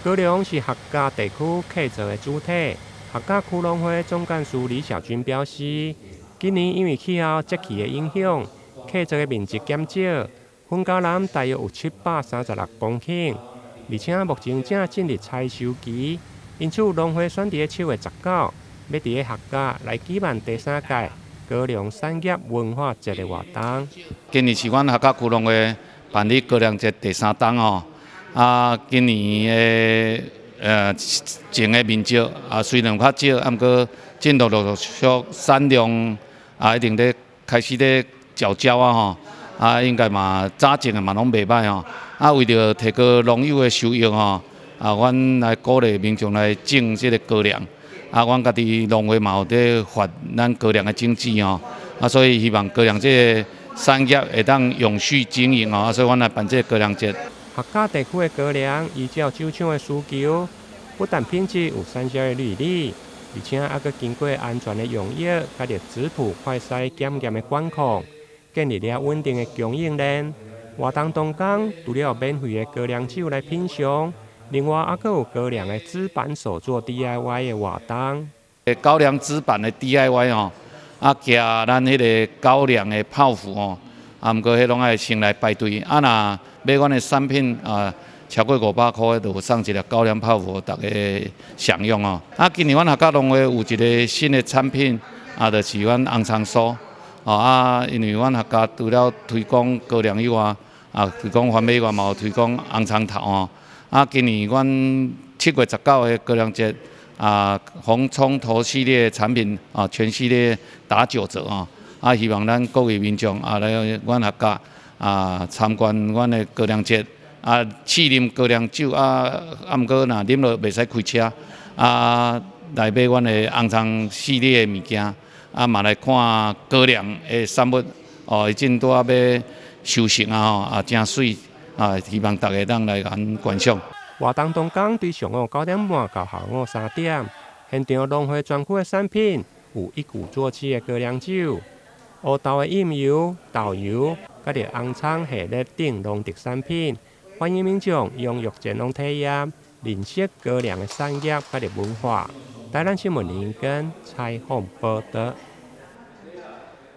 高粱是客家地區契作的主體。客家區農會總幹事李小軍表示，今年因為氣候節氣的影響，契作的面積減少，粉嶺南大約有736公頃，而且目前正進入採收期，因此農會選佇7月19，欲佇客家來舉辦第三屆高粱產業文化節的活動。今年是阮客家區農會辦理高粱節第三冬吼。啊，今年的種的面積啊，雖然較少，啊，毋過進度陸陸續續產量啊，已經咧開始咧繳交啊吼，啊，應該嘛早種的嘛攏袂䆀吼。啊，為著提高農友的收益吼，啊，阮來鼓勵民眾來種這个高粱。啊，阮家己農會嘛有咧發咱高粱的種子吼，啊，所以希望高粱這个產業會當永續經營吼，啊，所以阮來辦這个高粱節。客家地區的高粱依照酒廠的需求，不但品質有產銷的履歷，而且猶閣經過安全的用藥，佮著質譜快篩檢驗的管控，建立了穩定的供應鏈。活動當中，除了免費的高粱酒來品嘗，另外猶閣有高粱的紙板手作 DIY 的活動。高粱紙板的 DIY 吼，啊，寄咱彼个高粱的泡芙吼。啊，毋過彼攏愛先來排隊。啊，若買阮的產品啊，超過500箍，就有送一粒高粱泡芙，逐家享用哦。啊，今年阮客家農會有一个新的產品，啊，就是阮紅蔥酥。哦啊，因為阮客家除了推廣高粱以外，啊，推廣番麥以外，嘛有推廣紅蔥頭哦。啊，今年阮7月19的高粱節，啊，紅蔥頭系列產品啊，全系列打9折哦。啊，希望咱各位民眾啊來阮客家啊參觀阮的高粱節，啊試啉高粱酒啊，啊毋過若啉落袂使開車，啊來買阮的紅蔥系列的物件，啊嘛來看高粱的產物，哦，伊正拄仔欲收成啊吼，啊誠媠，啊希望大家當來共觀賞。活動當天對上午9點半到下午3點，現場農會專區的產品有一鼓作氣的高粱酒、烏豆的飲油、豆油，佮著紅蔥系列等農特產品，歡迎民眾踴躍前往體驗，認識高粱的產業佮著文化。台南新聞林根採訪報導。